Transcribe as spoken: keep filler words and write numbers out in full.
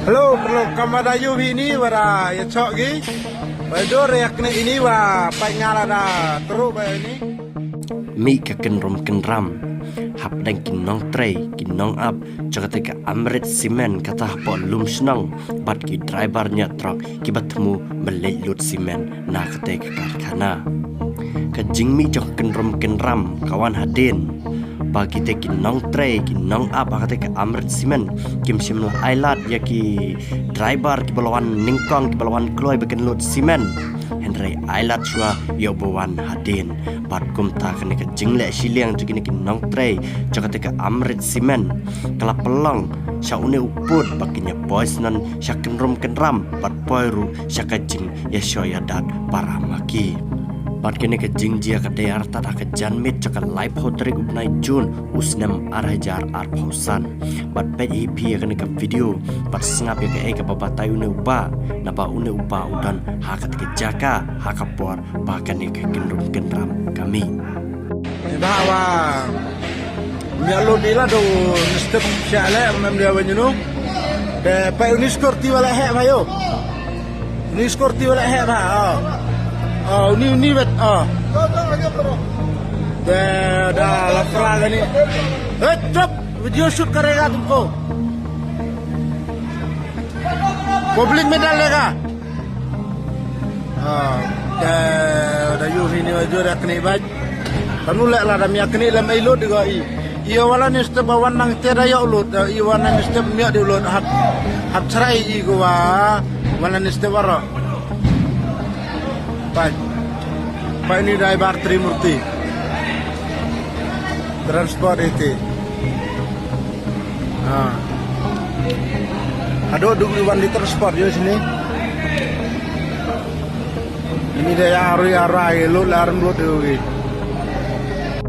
Hello, hello, kam wa da ïohi ini wa da ïa chok gi. Wa dur ïa kne ini wa pai nga la da teru ba ini. Mih ka kynrum kynram hapdeng ki nongtrei ki nongap jong kata ka Amrit Cement kata hapoh Lumshnong bad ki driver ñiah trok kiba thmu ba leit lut cement na kata ka karkhana. Ka jingmih jong ka kynrum kynram ka wan hadien ba kita ki nongtrei ki nongap ha kata ka Amrit Cement kim shym la ailad ïa ki driver kiba la wan nyngkong kiba la wan kloi ba kin lut cement. Hynrei ailad shuwa ïa uba wan hadien. Bad kumta kane ka jingleh shiliang jong kine ki nongtrei jong kata ka Amrit Cement ka la pynlong sha une u pud ba kin ïa poi snon sha kynrum kynram bad poi ruh sha ka jingïashoh ïadat para ma ki. Bad kane ka jingjia ka dei artat ha ka janmiet jong ka laiphew tarik u bnai Jun u snem ar hajar arphew san. Bad peit hi phi ïa kane ka video bad sngap ïa kaei kaba batai une u bah, naba une u bah u don ha kata ka jaka ha ka por ba kane ka kynrum kynram ka mih. Ba wa mia lo di la do step sha le mem dia wa nyunu. Te pa uni skorti wala he ba yo. Uni skorti wala he ba. Oh. Oh, uni uni wet. Oh. Te da la fra gani. Eh, stop. Video shoot karega tumko. Public medal lega. Ah, da da yu hini wa jor ya kni baj. Kanu lek la da mia kni lem ai lot diga i. I wala ni step ba wan nang te da ya lot, i wan nang step mia di lot hap hap chrai i go wa wan nang step waro. Baj. Baj ni driver Trimurti. Transport iti. Ha. Ado duk iwan di transport yo sini. Ini dia ya aru ya rai lot la ram lot di.